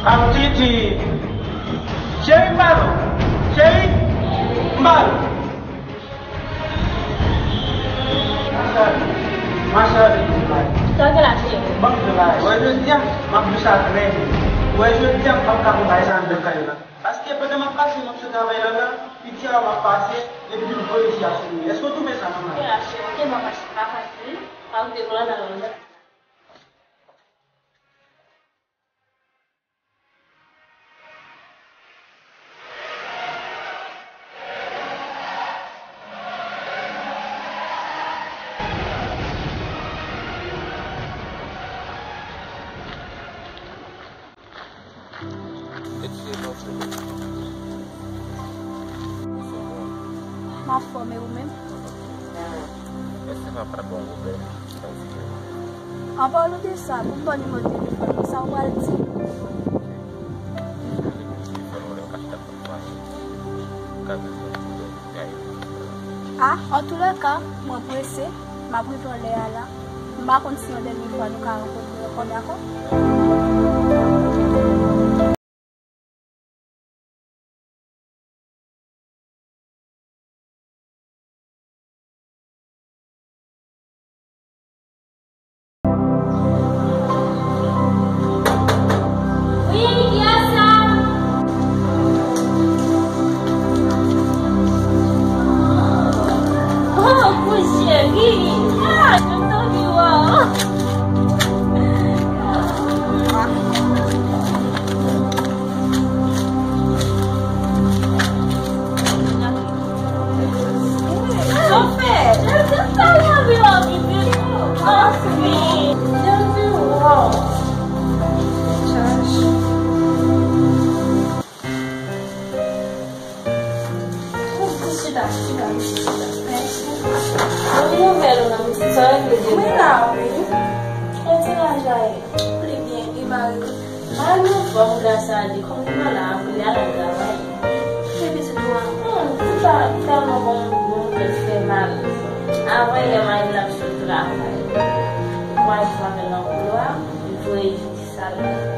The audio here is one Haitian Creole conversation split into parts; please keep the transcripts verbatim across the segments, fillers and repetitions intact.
Ap Titi. Cheri, m ba l ou. Cheri, m ba l ou. Machal. Machal. Sa w te la, cheri? Ban m travay. Wè, jodi a, m ap dous a grenn. Wè, jodi a, m p ap ka pran bagay sa anndan kay la. Paske pandan m ap pase nan sou travay la, la, piti a m ap pase, epi l voye isi a sou mwen. Èske w twouve sa nòmal? Cheri, cheri, te ban mache pa fasil. Pa ou te pran nan lòt. M anfòm, e ou menm? Èske sa pa t bon pou bèl? An palan de sa, pou m ba w nimewo telefòn mwen, sa w pral di? A, antoulèka, mwen prese, m ap rive lè a la. M pa konn si yon dènye fwa nou ka rankontre ankò, dakò? Wi, kiyès sa? Oh, kou cheri. Ah, jan m t anvi wè w. Chita, chita, chita. Mèsi. Bon nouvèl ou nan pitit sa, regle de. Mwen la, wi. Yon ti laj la ye. Li byen, li mare wi. Mari m anfòm gras a Dye, kòm li pa la, apre li al travay. Epi se dwa. Hmm, li pa tèlman bon, bon nouvèl fè mal. Avan yè, mari m t ap sot travay. Mwen jis avè l nan koulwa, li voye jis sa.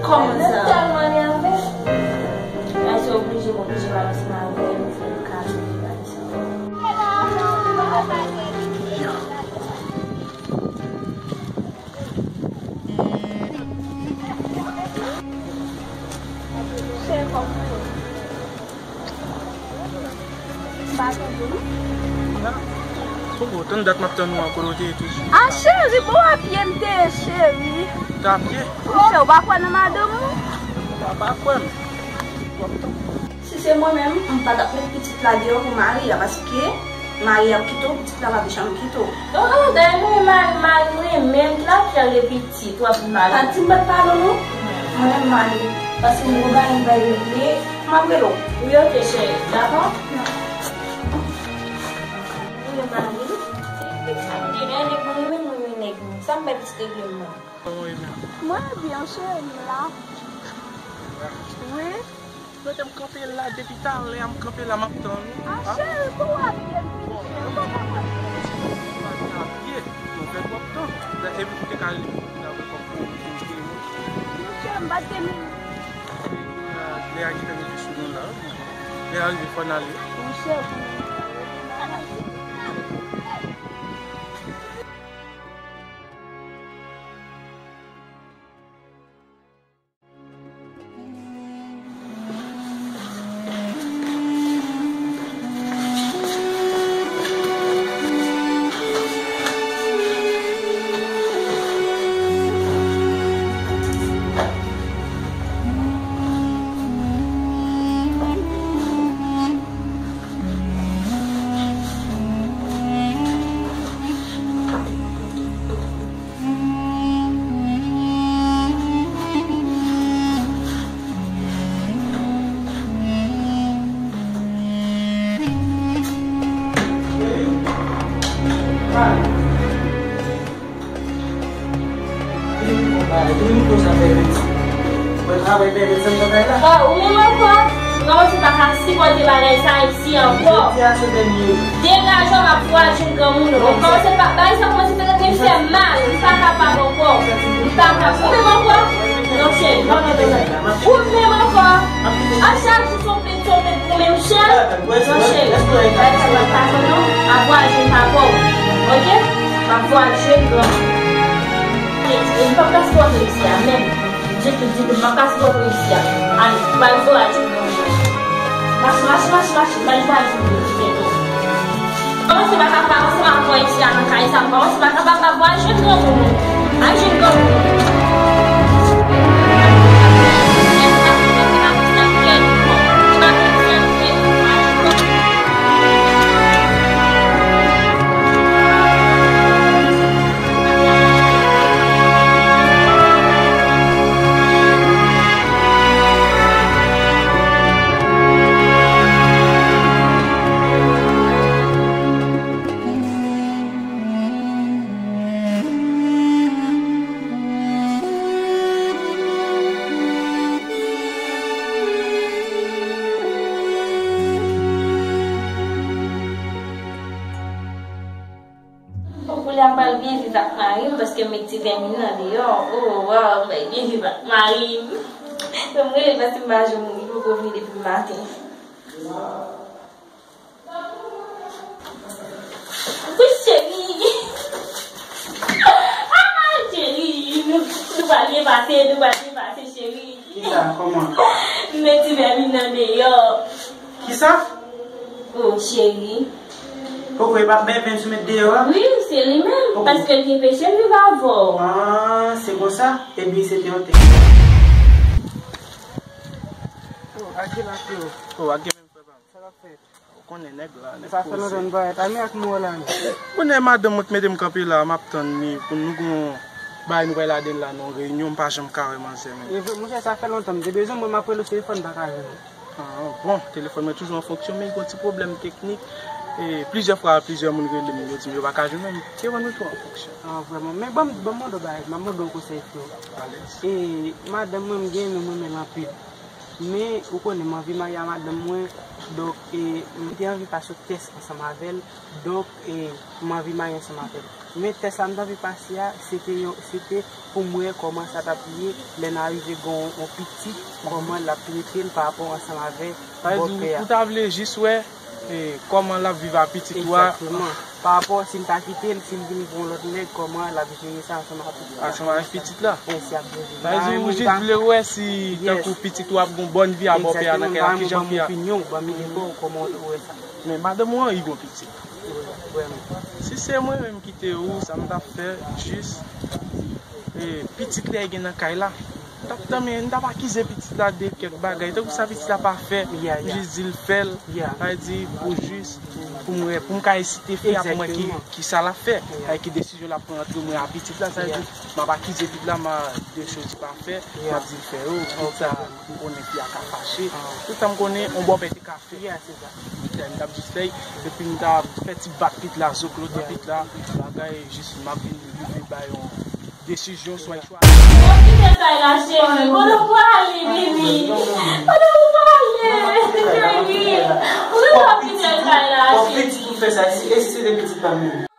Kòman sa? Mwen tèlman nève. Mwen se oblije, m oblije balanse mari m, pou l ka vin pale sa. Cheri, kòman w ye? M pa tande w non. Koko, tann dat m ap tann ou an, kote w te ye toujou? A, cheri, bon, apye m te ye, cheri. Ou te apye? Monchè, ou pa kwè nan madanm ou? Ou pa kwè m. W ap tann. Si se mwen menm, m pa t ap met pitit la deyò pou mari a, paske mari a ap kite w, pitit la p ap janm kite w. Oh, oh, dayè mwen, mari, mari mwen menm la ki al gen pitit, w ap di mari. Pa di m pa t pale w non. Mwen menm mari, paske m gen bagay m bay regle, m ap rele w. Wi, oke, cheri, dakò? Wi, mari. Gen nèg mwen renmen, mwen renmen nèg mwen. Sa m bay pitit regle m nan? Mwen byen, cheri, m la. Wi. Mete m kanpe la depi talè a, m kanpe la, m ap tann ou. A, cheri, kou w ap ye, m vin cheri. Bon, mwen pa konn si w pa t apye, mwen fè twòp tan. Epi ou te ka rele pou vin avè kòb pou ou te rele. Monchè, m pa t gen minit. Lè a gentan rive sou nou la, wi. Lè a rive, fò n ale. Monchè, Ah, ou menm ankò? M kòmanse pa ka sipòte bagay sa isi ankò. Degaje w, m ap fwaje w granmoun. Ou kòmanse pa, bagay sa kòmanse fè tèt mwen fè mal. M pa kapab ankò. M pa kapab. Ou menm ankò? Cheri, non, non, non, non. Ou menm ankò. A chak jou se yon plenn, se yon plenn pou menm chèl. Non, cheri. Bagay sa pa fason non. Ap vwayen jwenn papa w. Oke? Ap vwayen jwenn granmoun. E, e, m p ap ka sipòte isi a menm. Jezi di pou m p ap ka sipòte isi a. Al, pral vwayen jwenn granmoun. Mache, mache, mache, mache. Pral vwayen jwenn granmoun. Kòmanse pa ka, kòmanse pa vwayen isi a nan kay sa. Kòmanse pa ka, pa, pa vwayen jwenn granmoun ou. Al jwenn granmoun ou. Bon, kounye a m pral byen viv ak mari m, paske m met ti vèmin nan deyò. Oh, waw, m pral byen viv ak mari m. Fè m rele paske m pa janm, li poko vini depi maten. Wi, cheri. Ah, cheri, nou, nou pral byen pase, nou pral byen pase, cheri. Kisa? Kòman? M met ti vèmin nan deyò. Kisa? Oh, cheri. Poko, e pa bèven sou met deyò a? Wi, se li menm, paske l te peche l viv avè w. Ah, se konsa? Ebyen, se te yon tèks. Oh, ak gen la, freo. Oh, ak gen menm, frè pa m. Sa k ap fèt? Ou konnen nèg la, nèg koze. Sa fè lontan nou pa wè. Tanmi ak nou la menm. Konnen madanm mwen k mete m kanpe la, m ap tann li pou nou gon bagay nou pral ladan l la nan yon reyinyon, m pa janm ka wè manzè menm. E vre, monchè, sa fè lontan m te bezwen, mwen m ap rele w telefòn, m pa ka jwenn ou. Ah, bon, telefòn mwen toujou an fonksyon, men gon ti pwoblèm teknik. E plizyè fwa, plizyè moun rele m, yo di m yo pa ka jwenn mwen, men telefòn mwen toujou an fonksyon. Ah, vrèman. Men ban m, ban m mande w bagay, m ap mande w konsèy, freo. Alèz. E madanm mwen, m gen, men mwen renmen l anpil. Men, ou konnen, m anvi marye a madanm mwen, donk, e, m te anvi pase yon tès ansanm avè l, donk, e, m anvi marye ansanm avè l. Men tès la m t anvi pase a, se te yon, se te pou m wè kòman sa t ap ye lè n a rive gen yon, yon pitit, kòman l ap trete l pa rapò ansanm avè bòpè a. Sa vle di ou ta vle jis wè, e, kòman l ap viv a pitit ou a. Egzakteman. Pa rapò si m ta kite l, si l vin pou yon lòt nèg, kòman l ap jere sa ansanm ak pitit la. Ansanm avèk pitit la. E si ap jere. Sa vle di ou jis vle wè si tankou pitit ou ap gon bòn vi a bòpè a nan kay la, kijan fi a. Egzakteman, ban m opinyon, ban m ide pa w, kòman ou wè sa. Men madanm ou an, li gon pitit. Wi, vrèman. Si se mwen menm ki te ou, sa m t ap fè, jis, e, pitit la, li gen nan kay la. M t ap tanmen, m t ap akize pitit la de kèk bagay. Tankou sa pitit la pa fè, m jis di l fè l. Sa vle di pou jis, pou m wè, pou m ka esite fi a, pou m wè ki, ki sa l ap fè. Sa vle di ki desizyon l ap pran ant mwen a pitit la. Sa vle di, m ap akize pitit la, m a, de choz li pa fè, m ap di l fè yo. Tout sa, m konnen fi a ka fache. Tout sa m konnen, yon bòpè te ka fè. M t ap jis fè, epi m t ap fè ti bat pitit la, zoklo pitit la, bagay, jis m ap vin rive bay yon desizyon, swa chwa. Ou kite kay la, cheri. Kote w prale, bebe? Kote w prale, cheri? Ou gentan kite kay la, cheri. Pitit ou fè sa, e si, e si se te pitit pa m menm?